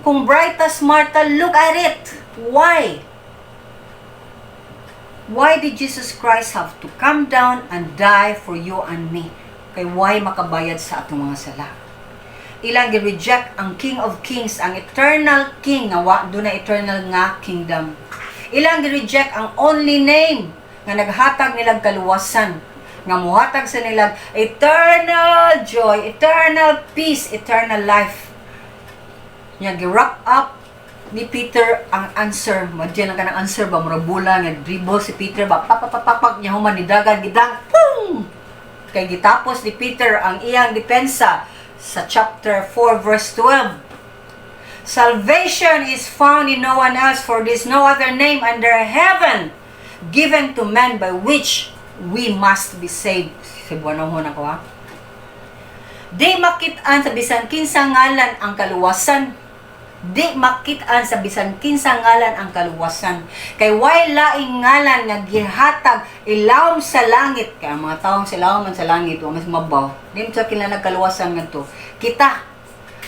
Kung bright as Martha, look at it. Why? Why did Jesus Christ have to come down and die for you and me? Kay why makabayad sa atong mga sala. Ilang gi-reject ang King of Kings, ang eternal King nga wa duna eternal nga kingdom. Ilang gi-reject ang only name nga naghatag nilang kaluwasan, nga muhatag sa nilang eternal joy, eternal peace, eternal life. Nya gi-wrap up ni Peter ang answer. Madyan lang kanang answer ba, murag bola nga dribble si Peter ba, papapapapak niya, human ni dagan gidang pum. Kay gitapos ni Peter ang iyang depensa sa chapter 4 verse 12. "Salvation is found in no one else, for there is no other name under heaven given to men by which we must be saved." Cebuano ako ha. Di makit-an sa bisan kinsa ngalan ang kaluwasan. Di makit-an sa bisan kinsa ngalan ang kaluwasan. Kay way laing ngalan nga gihatag ilawom sa langit. Kay ang mga taong sa ilawom man sa langit, wa mas mabaw. Di mo sa kila nagkaluwasan ngadto. Kita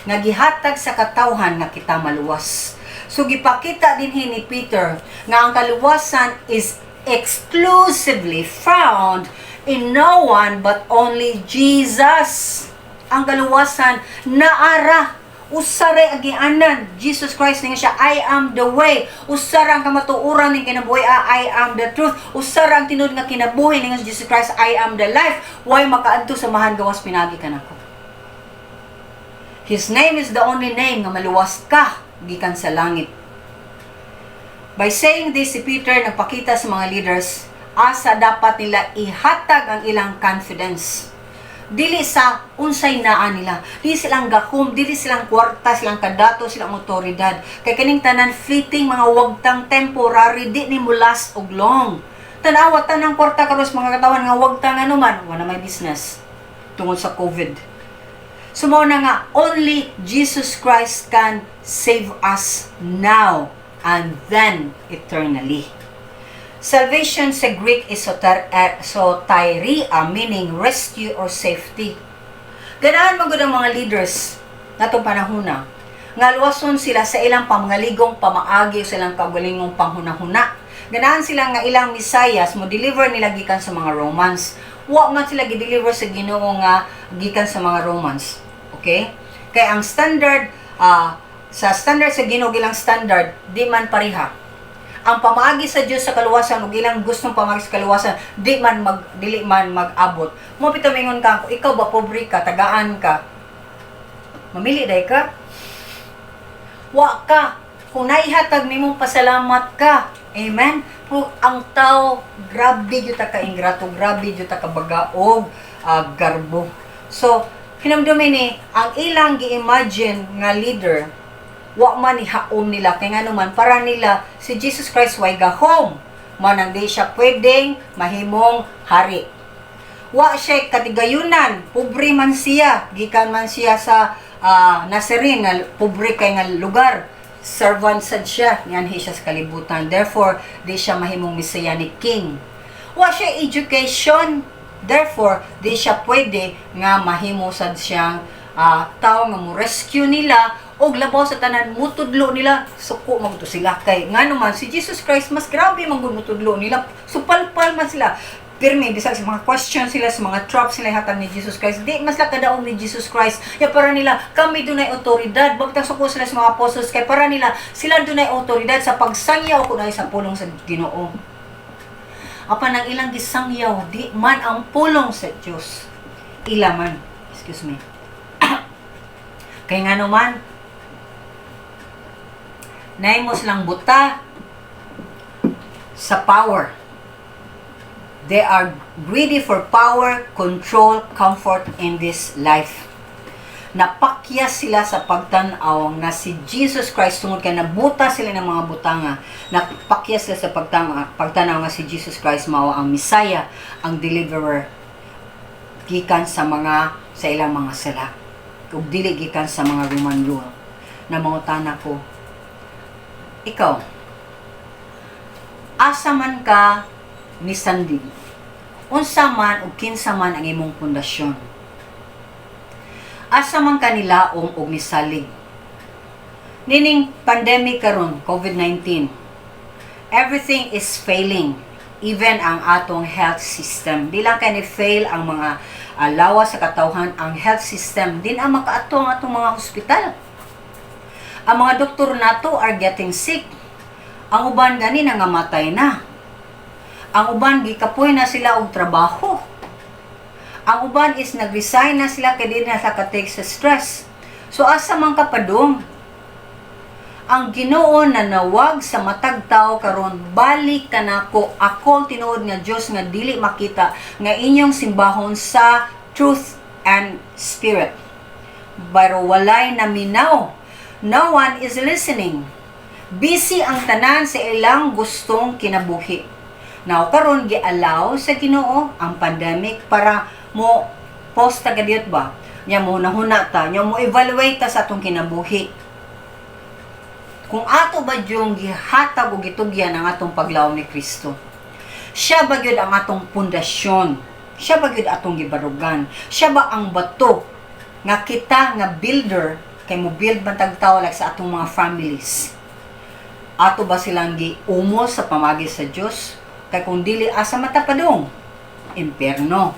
nga gihatag sa katawhan nga kita maluwas. So gipakita dinhi ni Peter nga ang kaluwasan is exclusively found in no one but only Jesus. Ang kaluwasan naara usa ray agianan. Jesus Christ nga siya, "I am the way." Usa ra ang kamatuoran ning kinabuhi, ah, "I am the truth." Usa ra ang tinuod nga kinabuhi ning Jesus Christ, "I am the life." Way makaadto sa Amahan gawas pinagi kanako. His name is the only name nga maluwas ka gikan sa langit. By saying this, si Peter nagpakita sa mga leaders asa dapat nila ihatag ang ilang confidence. Dili sa unsay naa nila. Dili silang gahom, dili silang kwarta, silang kadato, silang otoridad. Kay kaning tanan fleeting, mga wagtang, temporary, di ni mo last og long. Tanawa tanang kwarta karon sa mga katawan nga wagtang ano man, wala may business tungod sa COVID. So mao na nga only Jesus Christ can save us now and then eternally. Salvation sa Greek is soteria, meaning rescue or safety. Ganahan man gud ang mga leaders natong panahona nga luwason sila sa ilang pamangaligong pamaagi, sa ilang kaugalingong panghunahuna. Ganahan sila nga ilang Mesiyas mo deliver nila gikan sa mga Romans. Wa man sila gi-deliver sa Ginoo nga gikan sa mga Romans. Okay? Kay ang standard sa standard sa Ginoo, ilang standard di man pareha. Ang pamaagi sa Dios sa kaluwasan ug ilang gustong pamaagi sa kaluwasan di man mag dili man mag-abot. Mo bitaw mingon ka, kung ikaw ba pobre ka, tagaan ka, mamili day ka. Wa ka kung naihatag nimong pasalamat ka. Amen. Pero ang tao, grabe jud ta ka ingrato, grabe jud ta ka bagaog, garbo. So hinumdumi ni ang ilang gi-imagine nga leader, wa man ni haom nila, kay ngano man para nila si Jesus Christ way gahom, man ang di siya pwedeng mahimong hari. Wa siya katigayunan, pobre man siya, gikan man siya sa Nazarene nga pobre kay nga lugar. Servant sad siya, nianhi siya sa kalibutan, therefore di siya mahimong messianic king. Wa siya education, therefore di siya pwede nga mahimo sad siyang tao nga mo rescue nila. Og labaw sa tanan, mutudlo nila, suko man to sila kay ngano man si Jesus Christ mas grabe man gud mutudlo nila. Supalpal man sila. Pirmi bisag sa mga question sila, sa mga traps sila hatag ni Jesus Christ, di mas kadaog ni Jesus Christ. Ya para nila, kami dunay otoridad. Bagtang suko sila sa mga apostles kay para nila sila dunay otoridad sa pagsangyaw kunay sa pulong sa Ginoo. Apan ang ilang gisangyaw di man ang pulong sa Dios. Ila man, excuse me. Kay ngano man, naimo silang buta sa power. They are greedy for power, control, comfort in this life. Napakyas sila sa pagtan-aw nga si Jesus Christ tungod kay nabuta sila ng mga butanga. Napakyas sila sa pagtanaw nga si Jesus Christ mao ang Messiah, ang deliverer gikan sa ilang mga sala ug dili gikan sa mga Roman rule. Na mangutana ko, ikaw, asa man ka nisandig? Unsa man ug kinsa man ang imong pundasyon? Asa man ka nilaom og nisalig? Nining pandemic karon, COVID-19, everything is failing. Even ang atong health system. Di lang kay ni fail ang mga lawas sa katawhan, ang health system din ang makaato ang atong mga hospital. Ang mga doktor nato are getting sick. Ang uban gani nangamatay na. Ang uban gikapoy na sila og trabaho. Ang uban is nag-resign na sila kay di na sa ka-take sa stress. So asa man ka padung? Ang Ginoo nanawag sa matag tao karon, "Balik kanako, ako ang tinuod nga Dios nga dili makita nga inyong simbahon sa truth and spirit." Pero walay naminaw. No one is listening. Busy ang tanan sa ilang gustong kinabuhi. Now karon gi-allow sa Ginoo ang pandemic para mo post ta gadiyot ba? Nya mo nahuna ta, nya mo evaluate ta sa atong kinabuhi. Kung ato ba yung gihatag o gitugyan ang atong paglaom ni Kristo. Siya ba gyud ang atong pundasyon? Siya ba gyud atong gibarugan? Siya ba ang bato nga kita nga builder, kay mo build man tag tawo like sa atong mga families? Ato ba silang giumol sa pamagi sa Dios? Kay kung dili, asa man ta padung? Impierno.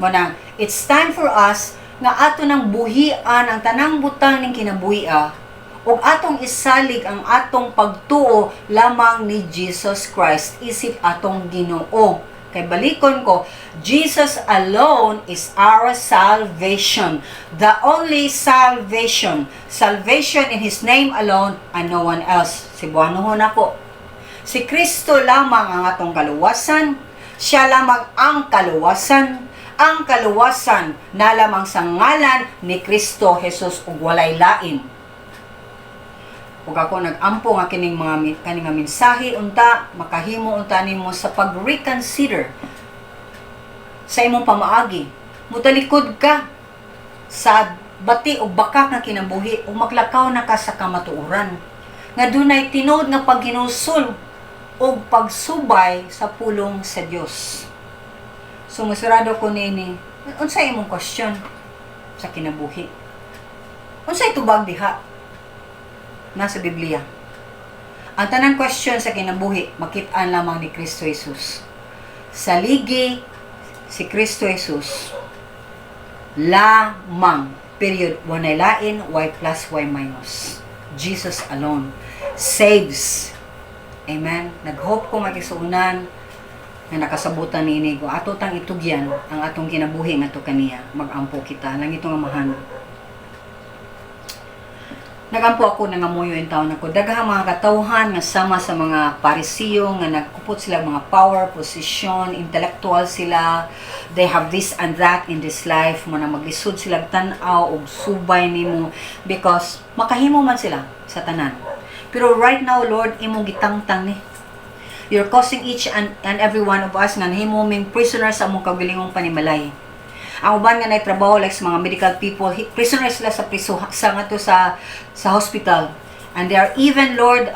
Mao nang it's time for us nga ato nang buhian ang tanang butang ning kinabuhia ug atong isalig ang atong pagtuo lamang ni Jesus Christ isip atong Ginoo. Kay balikon ko, Jesus alone is our salvation. The only salvation. Salvation in His name alone and no one else. Cebuanohon ako. Si Kristo lamang ang atong kaluwasan. Siya lamang ang kaluwasan. Ang kaluwasan na lamang sa ngalan ni Kristo Jesus ug walay lain. Ug ako nag-ampo nga kining mga kaning nga mensahe unta makahimo unta nimo sa pag-reconsider sa imong pamaagi. Mutalikod ka sa bati o bakak nga kinabuhi ug maglakaw na ka sa kamatuoran nga dunay tinuod nga paghinulsol ug pagsubay sa pulong sa Dios. So mosurado ko nini, unsa imong question sa kinabuhi? Unsay tubag diha? Nasa Biblia. Ang tanang question sa kinabuhi, makit-an lamang ni Kristo Jesus. Saligi si Kristo Jesus lamang. Period. Walay lain, Y plus, Y minus. Jesus alone saves. Amen. Nag-hope ko magisuunan nga nakasabutan niini ko. Ato tang itugyan ang atong kinabuhi ngadto kaniya. Mag-ampo kita. Langitong Amahan. Nagampo ako, nangamuyo in taon ako. Daghang mga katawhan nga sama sa mga Parisiyo nga nagkupot sila mga power, position, intellectual sila. They have this and that in this life. Mao na maglisod sila tan-aw og subay nimo because makahimo man sila sa tanan. Pero right now, Lord, imong gitangtang ni. You're causing each and every one of us nga nahimo ming prisoner sa among kaugalingong panimalay. Ang uban nga nay trabaho like sa mga medical people, prisoners sila sa priso sa ngadto sa hospital. And they are even, Lord,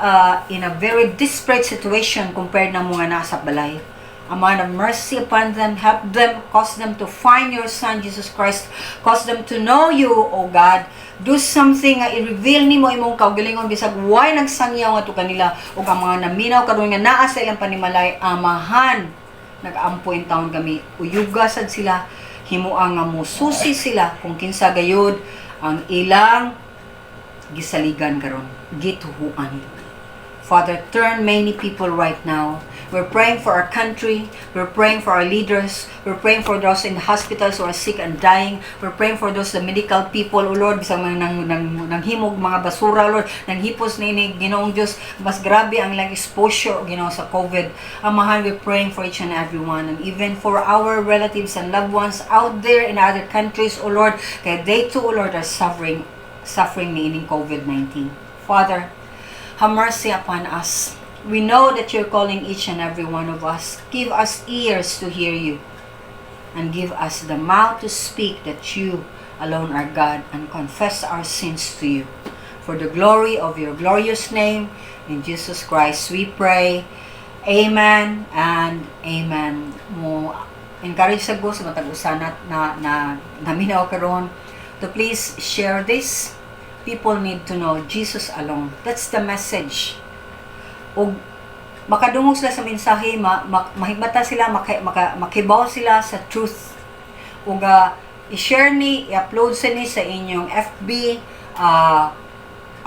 in a very desperate situation compared na mga nasa balay. A man of mercy upon them, help them, cause them to find your Son, Jesus Christ, cause them to know you, O God. Do something nga i-reveal nimo imong kaugalingon bisag way nagsangyaw ngadto kanila ug ang mga naminaw karon nga naa sa ilang panimalay, Amahan. Nag-ampo in taon kami, uyuga sad sila, himoa nga mususi sila kung kinsa gayud ang ilang gisaligan karon, gituhuan. Father, turn many people right now. We're praying for our country. We're praying for our leaders. We're praying for those in the hospitals who are sick and dying. We're praying for those, the medical people, O Lord, bisag mga nang himog mga basura, Lord, nang hipos niini, Ginoong Diyos, mas grabe ang lang exposure, Ginoo, sa COVID. Amahan, we're praying for each and every one, and even for our relatives and loved ones out there in other countries, O Lord, kay they too, O Lord, are suffering niining COVID-19. Father, have mercy upon us. We know that you're calling each and every one of us. Give us ears to hear you and give us the mouth to speak that you alone are God and confess our sins to you. For the glory of your glorious name, in Jesus Christ we pray. Amen and amen. Mo encourage sa ko sa matag usa na naminaw karon to please share this. People need to know Jesus alone. That's the message. Ug makadungog sila sa mensahe, mahigmata sila, makibaw sila sa truth. Ug i-share ni, i-upload sa ni sa inyong FB,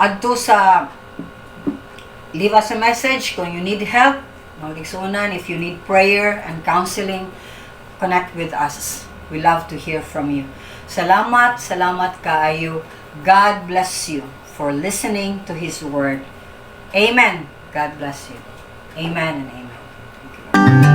adto sa leave us a message kung you need help, mga igsuonan, if you need prayer and counseling, connect with us. We love to hear from you. Salamat, salamat kaayo. God bless you for listening to His Word. Amen. God bless you. Amen and amen. Thank you, Lord.